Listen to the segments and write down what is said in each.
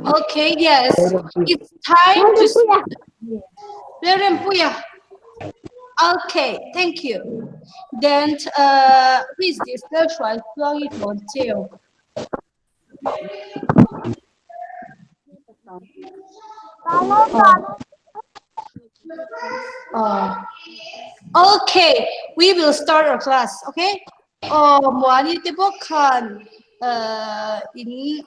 Okay, yes. It's time to Lalrempuia. Okay, thank you. Then uh, who is this? Lalhruai Tluangi Hlawn Cheu. Oh. Okay, we will start our class, okay? Oh, Muani te bawk khan uh, in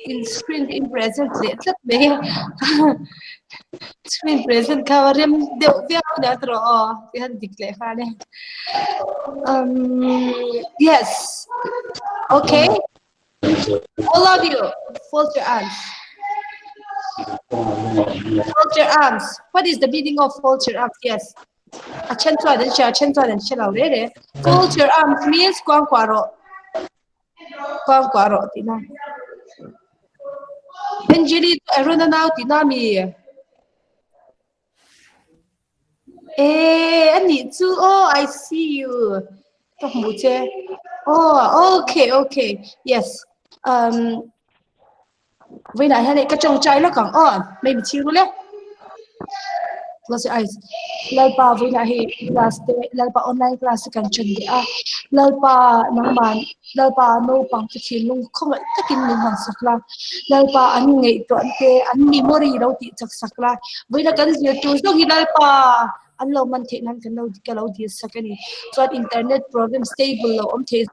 in screen in present leh tlat mai screen present kha rem deuh viau nia tawh aw ti han dik leh nghal e um yes okay all of you fold your arms fold your arms what is the meaning of fold your arms yes a then chuan an hria a then chuan an hre lo re re fold your arms means kuangkuah rawh Kuangkuah rawh tihna. Angeli chu Aaron a nau tihna a mi? Eh, anih chu aw, I see you. Ka hmu che. Oh, okay, okay. Yes. Um, Vawiinah hian hei ka tawngtai lawk ang aw, mai mi chhing ru le. Close your eyes. Lalpa vawiinah hei class te Lalpa online class te kan then leh a. Lalpa nangman Lalpa naupang te thinlung khawngaih takin min han sak la. Lalpa an ngaihtuah te an memory lo tih chak sak la. Vawiina kan zir tur zawng hi Lalpa an lo man theih nan kan lo ka lo dil sak a ni. Chuan internet problem stable lo awm thei.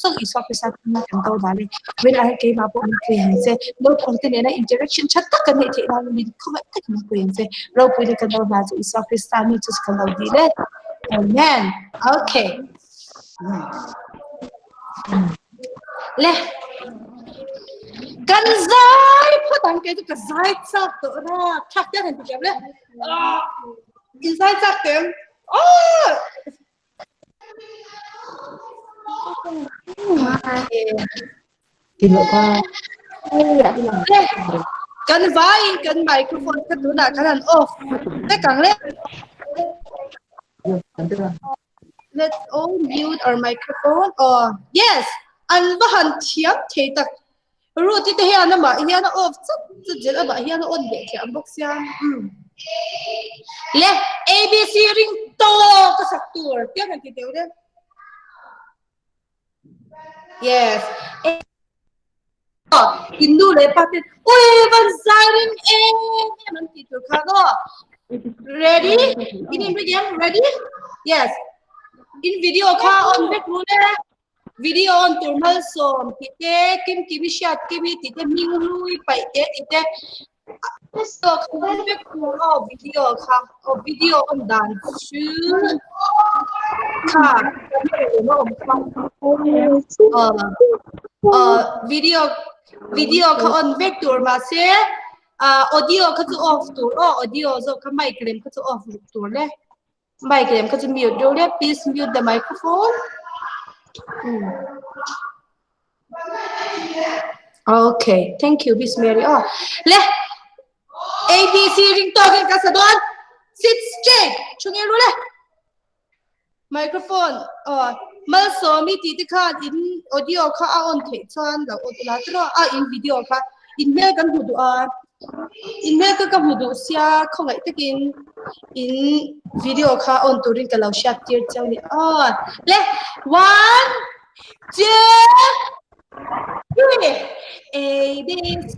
Zawng Isua Krista hming kan do dan e. Vawiinah hian keimah pawh min pui ang che. Naupang te nena interaction tha tak kan neih theih nan min khawngaih takin min pui ang che. Ropui leh kan do hna chu Isua Krista mi chu kan lo dil e. Amen. Okay. Le. Kan zai phawt ang kei chu ka zai chak tawh ra. Thak te han ti thiam le. Ah. In zai chak tem. Oh! Kan vaiin kan microphone kha tunah kan han off vek ang le. Let's all mute our microphone. Oh, yes. An va han thiam thei tak. Ruth-i te hian amah hian a off chat chat zel amah hian a on leh thiam bawk sia. Le ABC ring tawk a sak tur tiang han ti deuh deuh. Yes. In nu leh pa te ui van zai ring em em an ti tur kha aw. Ready? In in ready? Ready? Yes. In video kha on vek ru le. Video on tur malsawm tih te, Kimkimi hriat kimi tih te, hming hlui paih te tih te vek tur aw video kha aw video on dan chu kha a awm kha aw video video kha on vek tur mahse audio kha chu off tur aw audio zawk kha mic lem kha chu off tur le. Mic lem kha chu mute deuh le please mute the microphone. Hmm. Okay, thank you Miss Mary. Oh, le A B C ring to kin ka sadon. Sit straight. Chungi ru le. Microphone. Oh, malsawmi ti te khan in audio kha a on thei chuan lo on la tro a in video kha in hmel kan hmu duh a in hmel ka ka hmu duh sia khawngaih takin in video kha on turin ka lo hriat tir cheu ni aw le one two three A B C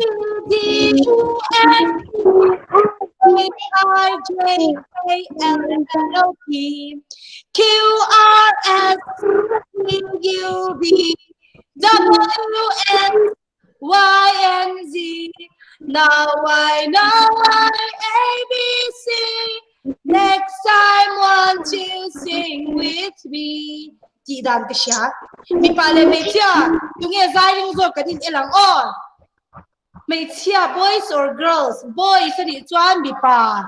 D E F G I J K L M N O P Q R S T U V W X Y and Z. Now I know I A B C. Next time won't you sing with me? Tih dan ka hria. Mipa leh hmeichhia, tunge zai ring zawk kan in el ang aw. Hmeichhia boys or girls? Boys anih chuan mipa.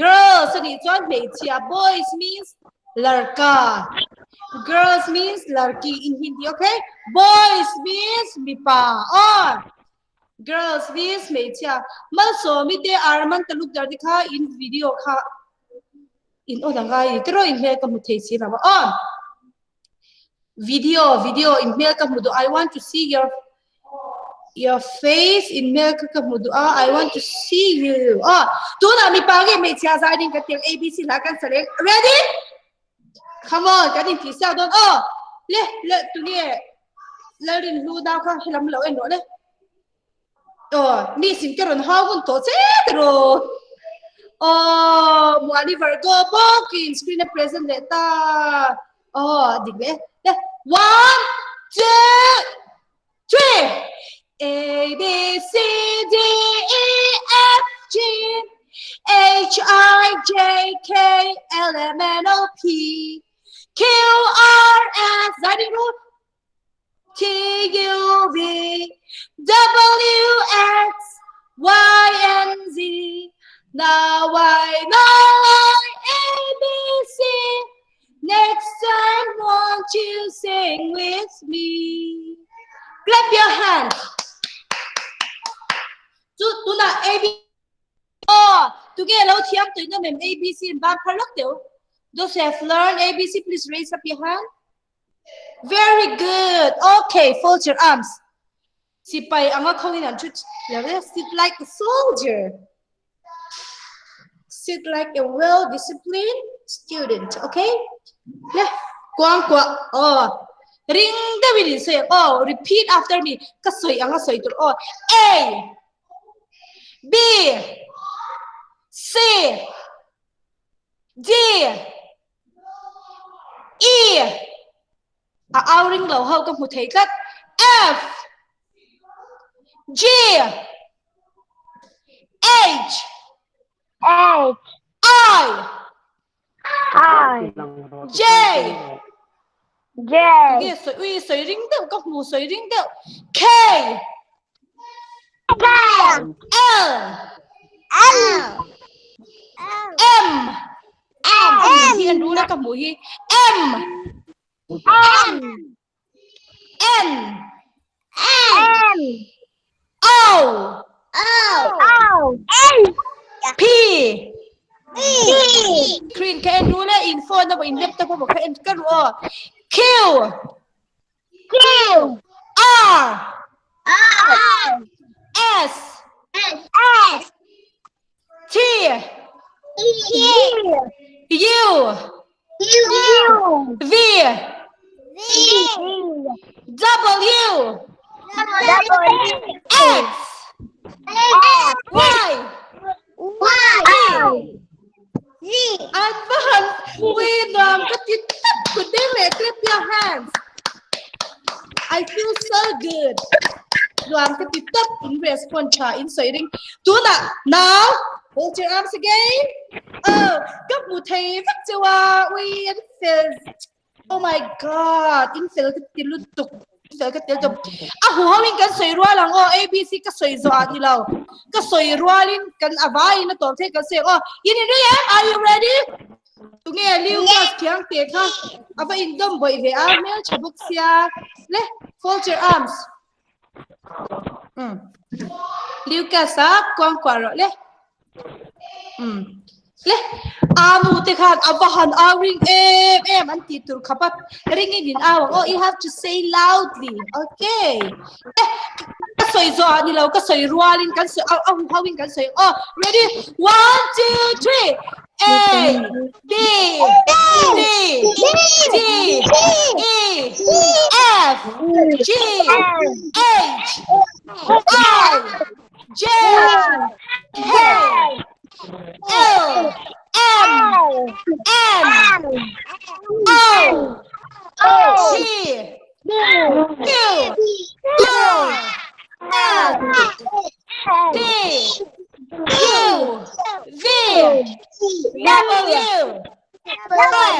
Girls anih chuan hmeichhia. Boys means Larka. Girls means larki in Hindi, okay? Boys means mipa. Or girls means hmeichhia. Malsawmi te Arman taluk dar te kha in video kha in on angai ni tero in hmel ka hmu thei si lo a. Video video in hmel ka hmu duh. I want to see your. Your face in hmel kha ka hmu duh a, I want to see you. Aw, tunah mipa nge hmeichhia zai ding ka tiang ABC hla kan sa reng. Ready? Come on, kan intih siak dawn. Aw, le, le, tunge Lalrin hlu nau kha helam lo en rawh le. Aw, mi sin ka rawn hau hun tawh che ta rawh. Aw, Muani Virgo bawkin screen a present leh ta. Aw, dik le. Le, one, two, 3 A B C D E F G H I J K L M N O P Q R S Zaiding ru T U V W X Y and Z Now I know I A B C Next time won't you sing with me Clap your hands Chu tuna A B Oh, tuge lo thiam tuina mem A B C in ban phar lok teu. Those who have learned A B C, please raise up your hand. Very good. Okay, fold your arms. Sipai anga khawin an thut. Sit like a soldier. Sit like a well-disciplined student, okay? Le, kuang kwa. Oh, ring deuhin in sawi ang. Oh, repeat after me. Ka sawi ang a sawi tur. Oh, A, B, C, D, E. A au ring lo ho ka hmu thei tlat. F, G, H, H I, I J. J Nge sawi ui sawi ring deuh ka hmu sawi ring deuh. K, K L, L M. M Hi an rul a ka hmuh hi. M, M N, N O, O N P. P Screen ka en rul a in phone a in laptop a ka en ka ru aw. Q, Q R, R S, S T, T U, U V, V W, W X, X Y. Y Z An va han ui nuam ka ti tak kut deng leh clap your hands. I feel so good. Nuam ka ti tak in respond tha in sawi ring. Tunah now hold your arms again. Oh, ka hmu thei vek cheu a ui an fel. Oh my god, in fel ka ti lutuk. Fel ka ti lutuk. A hu ho in kan sawi rual ang aw ABC ka sawi zawh ah ni lo. Ka sawi rual in kan a vai in a tawp thei kan sawi ang aw. In in ring em? Are you ready? Tunge Lucas thiang te kha a va indawm bawih ve a hmel tha bawk sia. Le, fold your arms. Um. Lucas a kuang kuah rawh le. Um. Le anu te khan a va han au ring em em an ti tur khapa ring in in au ang oh you have to say loudly okay eh ka sawi zawh ah ni lo ka sawi rualin kan sawi au au hau in kan sawi oh ready one two three A B C D E F G H I J K L M N O P Q R S T U V W X Y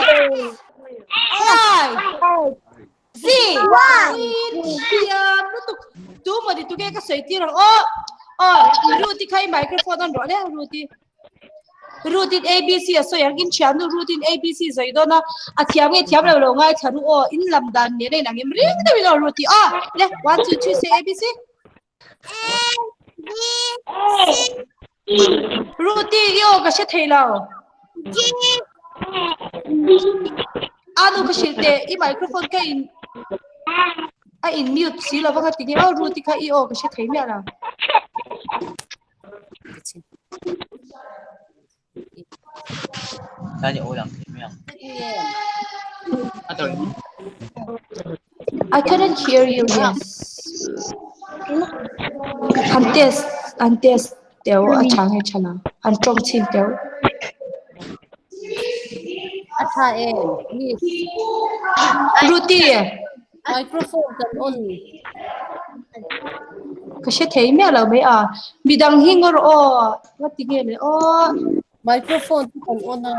Z Thiam lutuk tu maw ti tuge ka sawi tir ang aw aw Ruth i kha i microphone on rawh le Ruth i Ruth in ABC a sawi ang in thiam nu Ruth in ABC sawi dawn a a thiam nge thiam lo lo ngai thla ru aw in lam dan nen a inang em ring deuh in aw Ruth i aw le one two three say ABC A B C Ruth i i aw ka hre thei lo G Anu ka hrilh teh i microphone ka in. A in mute si lo va kha tinge aw Ruth i kha i aw ka hre thei miah lo. I couldn't hear you, yes. Han test, han test teu a tha nge tha lo. Han tawng chin teu. A tha em, miss. Ruti. Microphone kan on. Ka hre thei miah lo mai a. Midang hi ngawr aw. Nga ti nge le aw. Microphone chu kan on a.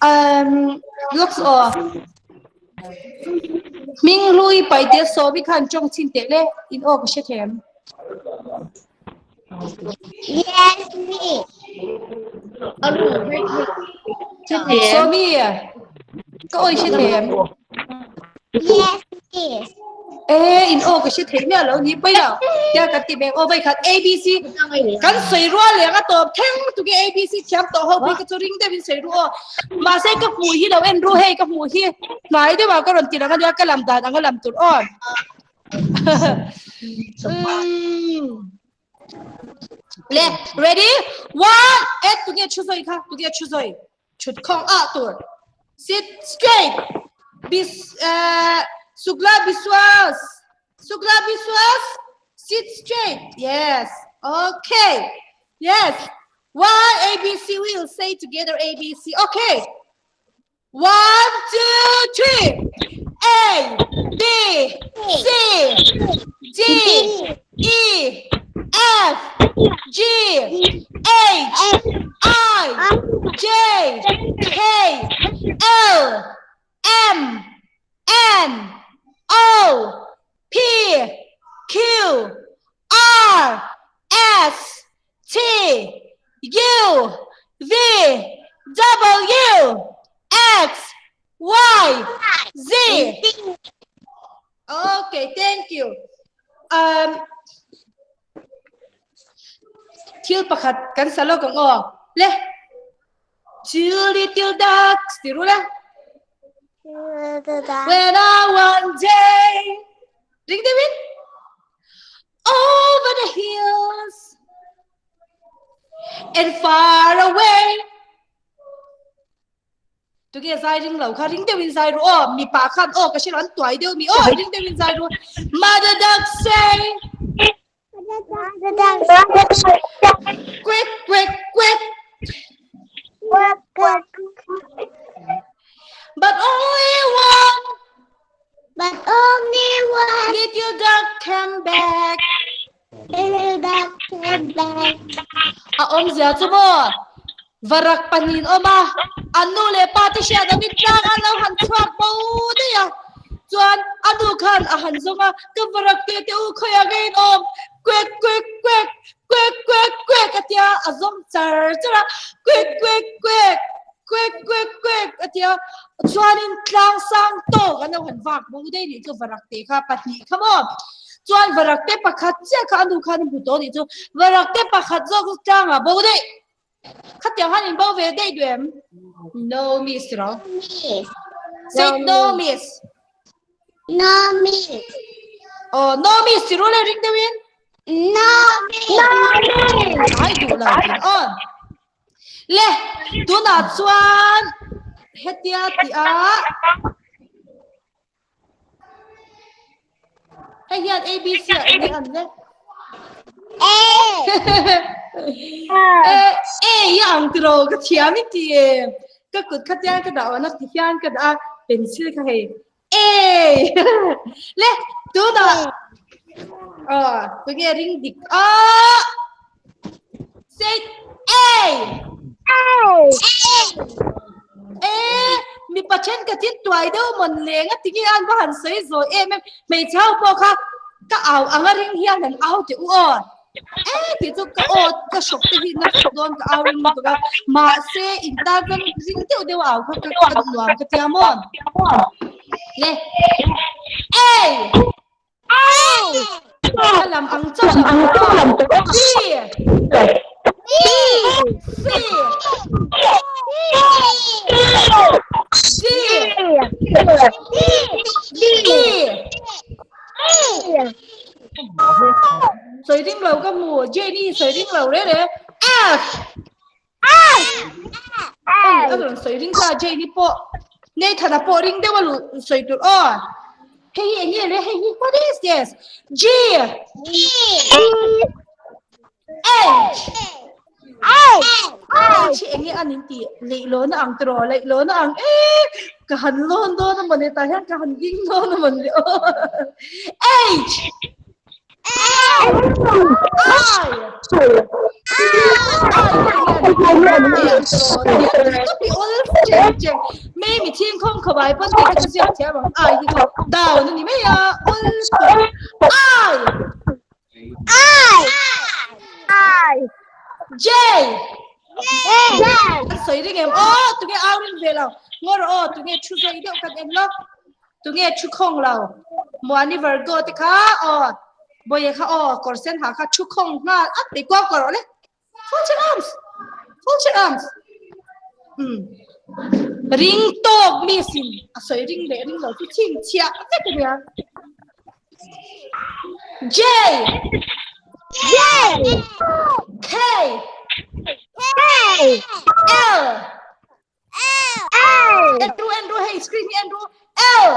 Um, looks aw. Ming lui pai te so bi khan chong chin te le in aw ka hre them. Yes, me. Somi, ka oi hre them. Yes, miss. Eh, in aw ka hre thei miah lo ni pai lo. Tia ka ti beng aw vai khat ABC kan soi rua leng a tawp thleng tuke ABC thiam tawh ho pui ka chu ring deuhin soi ru aw. Mahse ka hmuh hi lo en ru hei ka hmuh hi hnai deuh ah ka rawn ti lang ania ka lam dan anga lam tur aw. Le, ready? One, et tu nge chu zoi kha, tu nge chu zoi. Chut khong a tur. Sit straight. Bis uh, Sukla Biswas. Sukla Biswas. Sit straight. Yes. Okay. Yes. One A B C we will say together A B C. Okay. One, two, three. A, B, C, D, E, F, G, H, I, J, K, L, M, N, O, P, Q, R, S, T, U, V, W, X, Y, Z. Okay, thank you. Um, thil pakhat kan sa lo kang aw. Le. Two little ducks ti ru le. When I one day. Ring David. Over the hills and far away. Tu ke zai ring lo kha ring deuhin zai ru aw mipa khan aw ka hre an tuai deuh mi aw ring deuhin zai ru mother duck say quick quick quick but only one But only one little duck came back little duck came back. A awmzia chu maw? Varak pahnih awm a, an nu leh pa te hriat angin tlang an lo han chhuak bo daih a. Chuan a nu khan a han zawng a, ka varak te te u khawiah nge in awm? Quack quack quack, quack quack quack a tia, a zawng char char a, quack quack quack, quack quack quack a tia. Chuanin tlang sang tawk an lo han vak bo daih nih chu varak te kha pahnih kha maw? Chuan varak te pakhat chiah kha a nu khan a hmu tawh nih chu, varak te pakhat zawk chu tlangah bo daih. Khatiang han in bo ve daih duh em? No miss ro. Miss. Say no miss. No miss. Oh, no miss ti ru le ring deuhin. No miss. Ai duh lo tin on. Le, tunah chuan hetia ti a Hei hian A B C ah enge an le? A. A A hi ang tiro ka thiam i ti e. Ka kut kha tiang ka dah wana ti hian ka dah a pencil kha hei A. Le tunah ah tunge ring dik a Say A. A. E mipa thenkhat in tuai deuh mawn leng a tinge an va han sawi zawi em em hmeichhe ho pawh kha ka au anga ring hian an au teh u aw e tih chu ka aw ka hrawk te hi na vek dawn ka au ring lutuk a mahse in tan chuan ring deuh deuh a au kha ka ka nuam ka tia maw le A A lam ang chauh lam tawh aw. B C D E Sawi ring lo ka hmu. Jane-i sawi ring lo re re. F. Oi, a rawn sawi ring ta Jane-i pawh. Nathan-a pawh ring deuh a luh sawi tur aw. Hei hi eng nge le? Hei hi what is this? G. H. H hi eng nge an in tih? Leihlawn a ang tiraw? Leihlawn a ang e! Ka han lawn dawn a mawni tah hian ka han ding dawn a mawni aw. H. J Soi ring em aw tunge au ring ve lo ngawr aw tunge thu zoi deuh kan en lo Tunge thu khawng lo? Muani Virgo te kha aw Bawiha kha aw kawr sen ha kha thu khawng nghal at mai kuau kawr le. Fold your arms. Fold your arms. Hmm. Ring tawk mi sin a sawi ring leh ring lo chu chhin chhiah vek a nia. J J K K L L Andrew Andrew hei screen hi Andrew L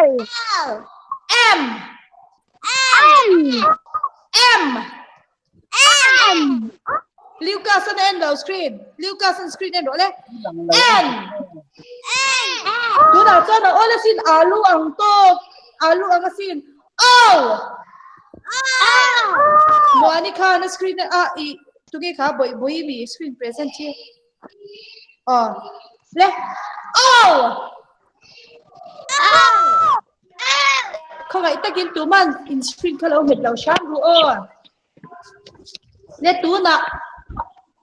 L M M M M Lucas an en lo screen Lucas an screen en rawh le N tunah chuan a awl asin alu ang tawk alu ang asin O Muani khan a screen a i Tunge kha bawih bawih mi screen present hi. Aw. Le. Aw. Khawngaih takin tuman in screen kha lo hmet lo hram ru aw. Le tunah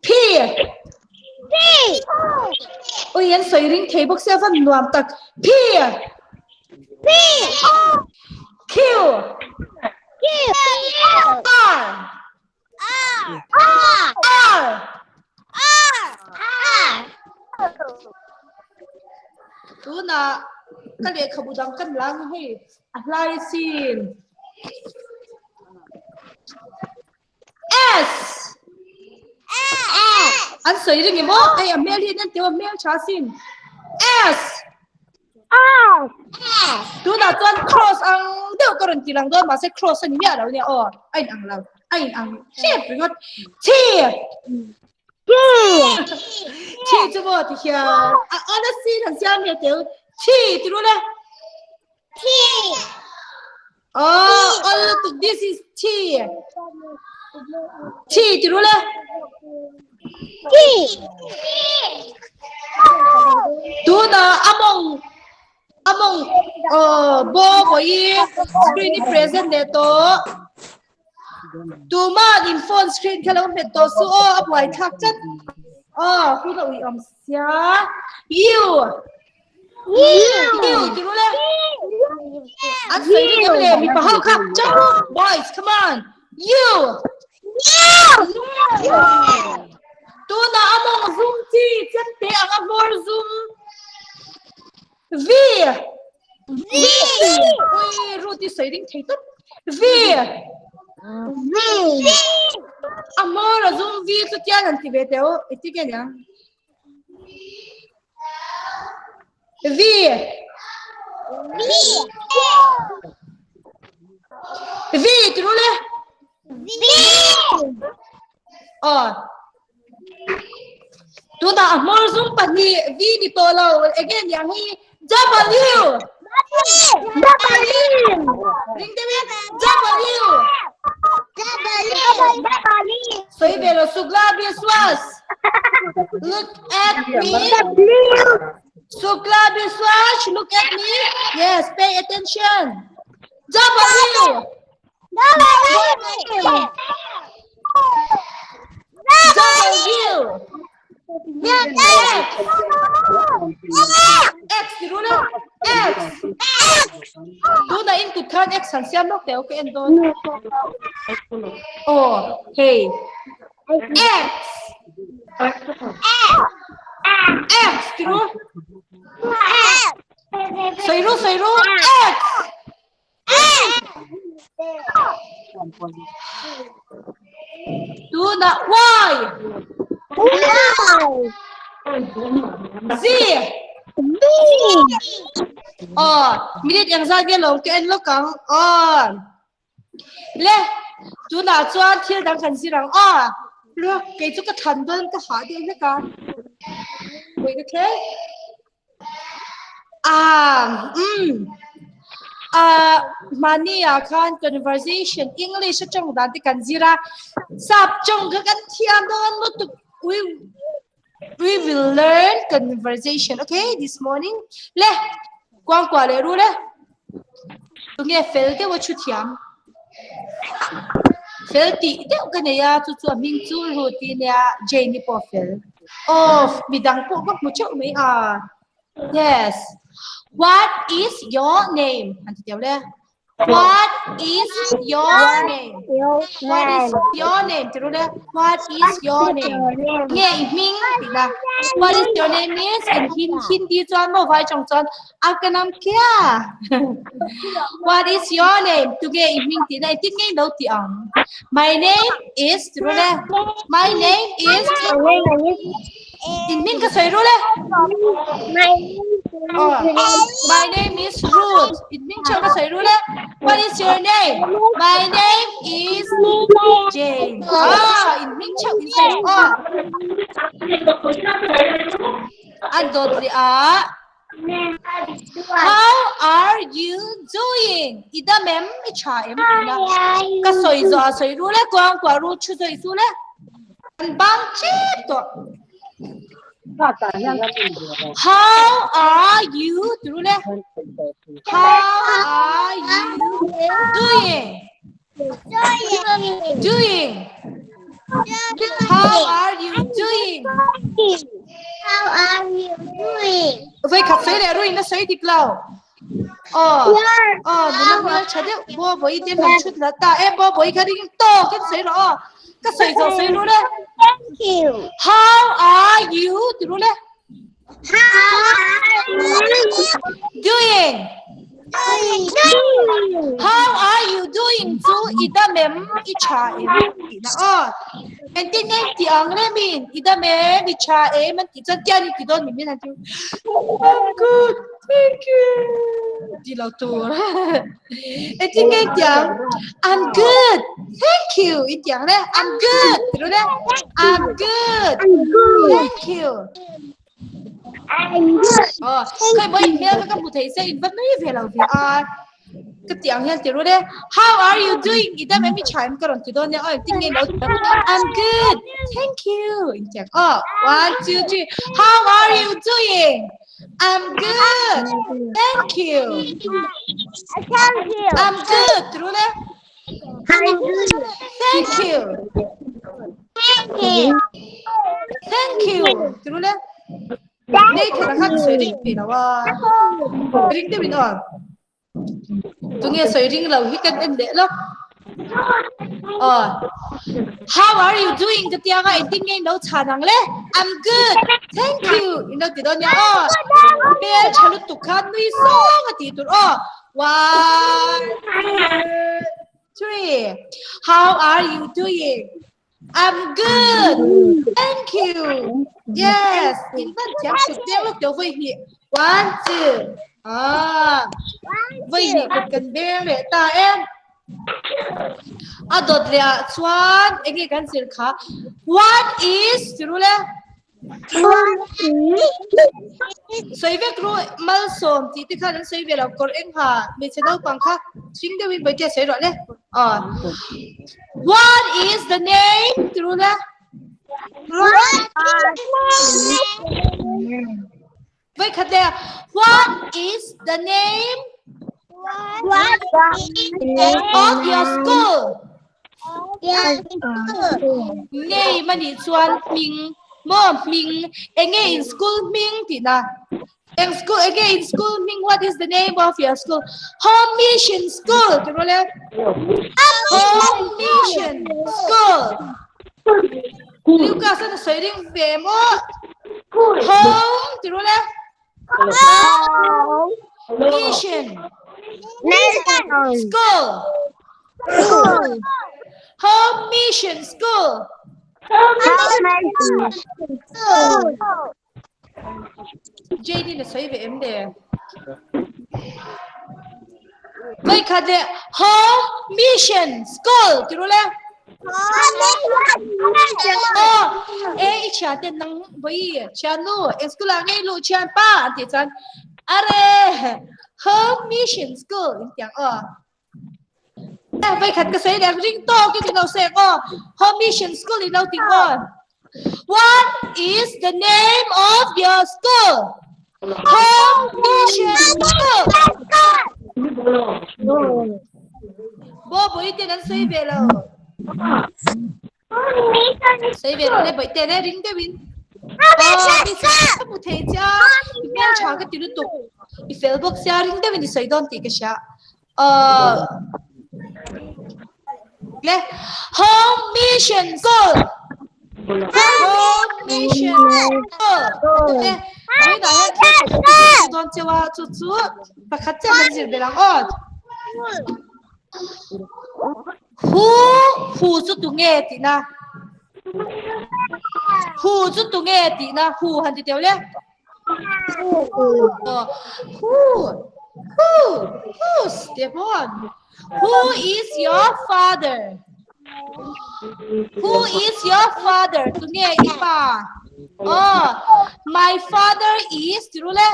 P. P. Ui an sawi ring thei bawk sia van nuam tak. P. P. Q. Q. R. R. R. R. Tuna ka lehkhabu dang kan lang hei a hlai sin. S. An sawi ring emaw hei a hmel hi an teu a hmel tha sin. S. Tunah chuan cross ang deuh ka rawn ti lang dawn mahse cross a ni miah lo nia aw a in ang lo a in ang hrep ringawt thi thi chu maw ti hian a honestly han siam hi a tel thi ti ru le thi oh all lutuk this is thi thi ti ru le thi tuna among among bo boi screen i present le to tuman in phone screen kha lo hmet to su o a buai thlak chat o hun a ui awm sia you You ti ru le an sawi ring em le mipa ho kha chang ru boys come on you tuna among zum chi chen te ang a hmawr zum V V ui ru ti sawi ring thei tawp V V a hmawr a zum V chu tian an ti ve teu iti ke nia V. V. V ti ru le. V. Aw. Tuna a hmawr zum pahnih V ni tawh lo. Again yang hi W. W. Ring deuh in W. W. Sawi ve lo Sukla Biswas. Look at me. Sukla Biswas, look at me. Yes, pay attention. W. W. X. X ti ru le. X. Tuna in kut khan X han siam lawk teh ok en dawn. Oh, hey. X. X ti ru. Sawi ru, sawi ru. X. Tunah Y. Z. Aw, minute engzat nge lawm ka en lawk ang. Aw. Le, tunah chuan thil dang kan zir ang. Aw, lu, kei chu ka thlan dawn ka hah deuh hlek a. Pui ka kher. Ah, um. Ah, mahni ah khan conversation English atang dan te kan zir a. Sap tawng kha kan thiam dawn lutuk. We we will learn conversation, okay, this morning. Le, kuang kuah leh ru le. Tunge fel deuh a thu thiam. Fel tih deuh ka nei a, chu chu a hming chu Ruth i nia, Jane i pawh fel. Aw, midang pawh ka hmu theuh mai a. Yes. What is your name? An ti teuh le. What is your name? What is your name? Ti ru le. What is your name? Nge i hming tih na. What is your name means in Hindi chuan maw vai chawng chuan Aapka naam kya? What is your name? Tuge i hming tih na engtin nge i lo tih ang? My name is ti ru le. My name is In hming ka sawi ru le. Oh, my name is Ruth. In hming chauh ka sawi ru le. What is your name? My name is Jane. Ah, in hming chauh in sawi ru. Oh. An dawt leh ah. How are you doing? I dam em? I tha em? Tina ka sawi zawh a sawi ru le kuang kuah ru thu sawi su le. An bang chep tawh. How are you? Ti ru le. How are you doing? Doing. How are you doing? How are you doing? Voi khat sawi leh ruin a sawi dik lo. Aw, aw, nula hmel tha deuh bo boi te han chhut la ta e bo boi kha ring tawk in sawi rawh aw. Ka sawi zawh sawi ru le. Thank you. How are you? Ti ru le. How are you doing? Doing. How are you doing chu i dam em i tha em tih na aw. Engtin nge i tih ang rem in i dam em i tha em an tih chuan tian i ti dawn min min han ti I'm good thank you ti lo tur. Engtin nge i tih ang I'm good thank you i tih ang le I'm good ti ru le I'm good thank you. Aw, khoi bo in hmel kha ka hmu thei se in va nui ve lo ve a. Ka ti ang hian ti ru le. How are you doing? I dam em i tha em ka rawn ti dawn nia. Aw, engtin nge lo ti ang? I'm good. Thank you. In ti ang. Aw, one, two, three. How are you doing? I'm good. Thank you. Thank you. I'm good. Ti ru le. I'm good. Thank you. Thank you. Thank you. Ti ru le. Nei thei khan sawi ring ve lo a. Ring deuh in aw. Tunge sawi ring lo hi kan en leh lawk. Aw. How are you doing? Ka tia nga engtin nge in lo chhan ang le? I'm good. Thank you. In lo ti dawn nia aw. Hmel tha lutuk khan nui sawng a tih tur aw. One, two, three. How are you doing? I'm good. Thank you. Yes. In van thiam kut deuh lawk deuh vawi hnih. One, two. Ah. Vawi hnih kut kan beng leh ta em. A dawt leh ah chuan enge kan zir kha. What is ti ru le? Sawi vek ru malsawm tih te khan an sawi ve lo kawr eng ha hmeichhe naupang kha hring deuhin vawi te a sawi rawh le. Aw. What is the name ti ru le? Vawi khat le What is the name of your school? Name a nih chuan hming maw hming enge in school hming tih na eng school enge in school hming what is the name of your school home mission school tih rual e home mission school Lucas a sawi ring ve maw home tih rual e mission school. School. Home Mission School. Home Mission School. Jane in a sawi ve em le? Vai khat le Home Mission School ti ru le. Oh, e i chia ten nang boi chia nu e school ah ngei lu chian pa an ti chan are Home Mission School in tiang o. Vai khat ka sawi leh ring tawk in lo sek aw. Home Mission School in lo ti aw. What is the name of your school? Home Mission School. Bo boi ten an sawi ve lo. Sawi ve lo le boi te le ring deuhin. Ka hmu thei che a, i hmel tha ka ti lutuk. I fel bawk sia ring deuhin i sawi dawn tih ka hria. Le Home Mission School. Home Mission School. Le vawiinah hian thil pakhat ka zir dawn cheu a, chu chu pakhat chiah kan zir belh ang aw. Hu hu chu tu nge tihna? Hu chu tu nge tihna? Hu han ti teuh le. Hu hu who's tih a hmuh. Who is your father? Who is your father? Tu nge i pa? Oh, my father is ti ru le.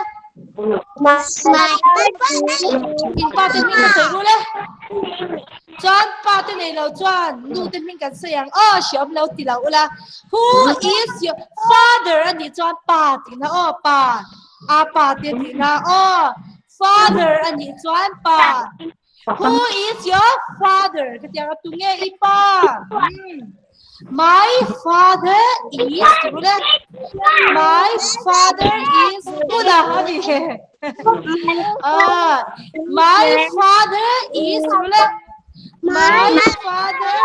In pa te hming ka sawi ru le. Chuan pa te nei lo chuan nu te hming kan sawi ang aw hriam lo ti lo ula. Who is your father a nih chuan pa tihna aw pa a pa te tihna aw father a nih chuan pa. Who is your father? Ka tiang tu nge i pa? Hmm. My father is My father is Buddha ani. Ah, my father is My father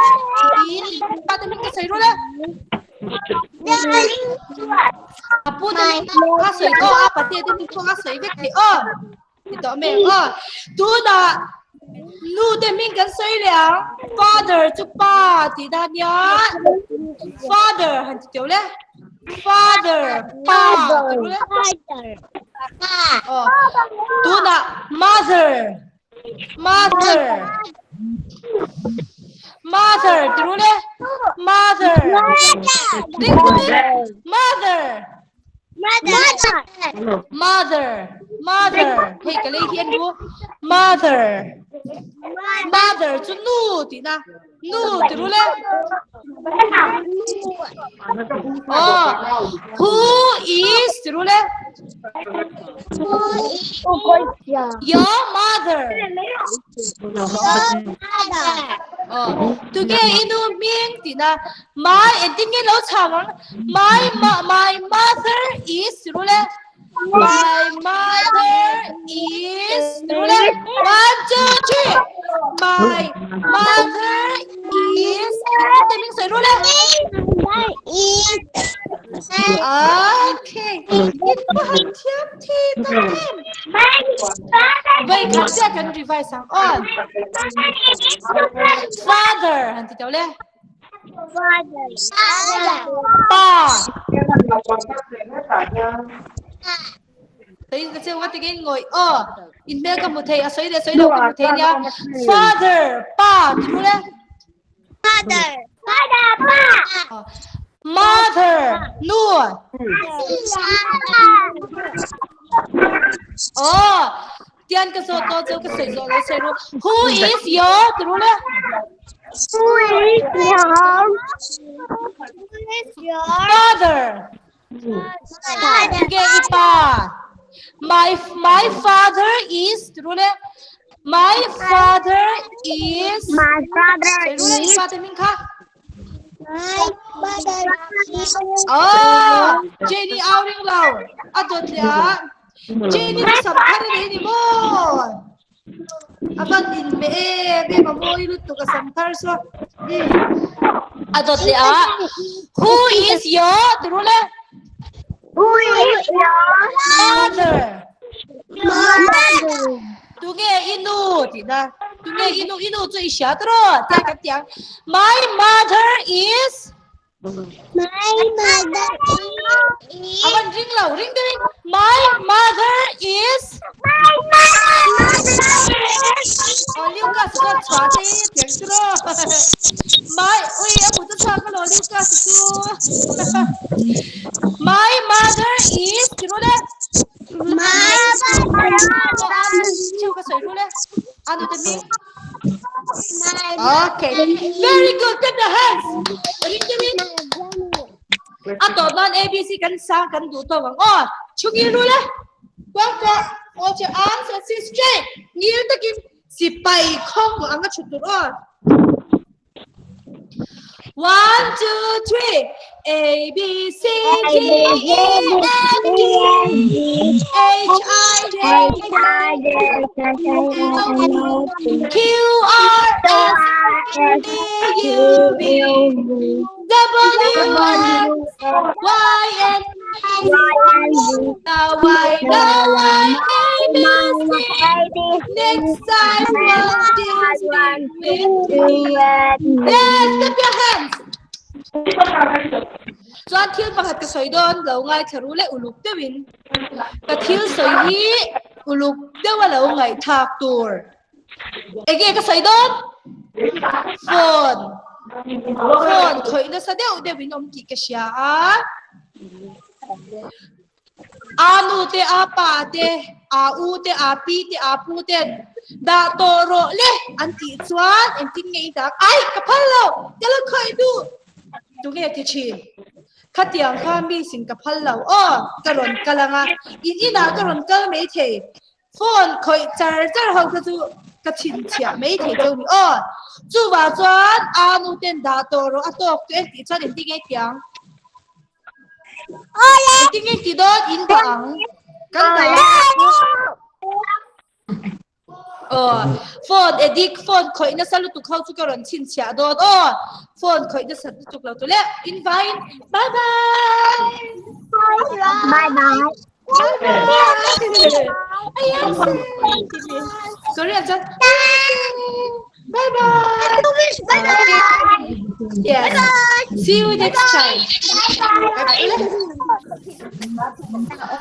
is Pa te min ka sawi rule. A pu te min ka sawi aw, a pate te min pawh ka sawi vek thei aw. Ti tawh mek aw. Tunah nu te hming kan sawi leh ang. Father chu pa tih dan nia. Father han ti teuh le. Father pa ti ru le. Aw. Tunah mother mother mother ti ru le. Mother. Ding ding. Mother. Mother. Mother. Mother. Hei ka lei hian ru. Mother. Mother chu nu tih na. Nu ti ru le. Oh. Who is ti ru le. Your mother. Oh. Tuge inu ming tih na. My engtin nge lo chhang ang my my mother is rule my mother is rule one two three my mother is engtin ming sawi rule okay in pahan thiam thi tak em vậy khat chia kan revise ang on father han ti teuh le Pa. Thấy cái chơi cái cái ngồi ờ in mẹ cầm một thầy à sấy để sấy đâu cầm một thầy nha. Father, pa, thì đúng đấy. Father. Father, pa. Mother, nu. Ờ, Tian ka zawh tawh chu ka sawi zawh lo che ru. Who is your ti ru le? Who is your Who is your Father. Father? Nge i pa. My my father is ti ru le. My father is My father Sawi ru le i is pa te hming kha. My father is Oh, Jenny au ring lo. A dawt leh ah. Jenny chu sam thar a nei ni maw? A van in meh em em a mawi lutuk a sam thar chu. A dawt leh ah. Who is your ti ru le? Who is your Mother. mother? Tunge i nu tihna. Tunge inu inu chu i hria tawh tia kan ti ang. My mother is My mother is A van ring lo ring deuhin My mother is My mother is Aw Lucas chuan chhuah te tiang chu rawh. My ui a hmu chu chhuak alawm Lucas chu. My mother is ti ru le. My mother Cheu ka sawi ru le. Anu te mi. My Okay. Very good. Clap your hands. Ring deuhin. A tawp nan ABC kan sang kan duh tawk ang aw. Chungil ru le. Kuang kuah. Hold your arms and sit straight. Ngil takin sipai khawng ang a chhut tur aw. One, two, three. A, B, C, D, E, F, G, H, I, J, K, L, Q, R, S, T, U, V, W, X, Y, and Now I know my ABC. Next time, won't you sing with me? Yes, clap your hands. Chuan thil pakhat ka sawi dawn lo ngaithla ru leh uluk deuhin ka thil sawi hi uluk deuh a lo ngaihthlak tur. Enge ka sawi dawn? Phone. Phone khawih nasa deuh deuhin awm tih ka hria a. A nu te, a pa te, a u te, a pi te, a pu ten dah tawh rawh le an tih chuan engtin nge i dak? Ai, ka phal lo, ka la khawih duh. Tunge ti thin? Khatiang kha mi sin ka phal lo aw, ka rawn kal ang a, in inah ka rawn kal maithei. Phone khawih char char ho kha chu ka chhinchhiah mai thei cheu ni aw. Chuvah chuan a nu ten dah tawh rawh a tawk chu engtih chuan engtin nge tiang? Engtin nge ti dawn in dah ang? Kan dah Aw, phone addict, phone khawih nasa lutuk ho chu ka rawn chhinchhiah dawn aw. Phone khawih nasa lutuk lo tu le. Invite. Bye bye. Bye bye. Korean chuan bye bye. Bye bye. Yes. See you next time. Bye bye.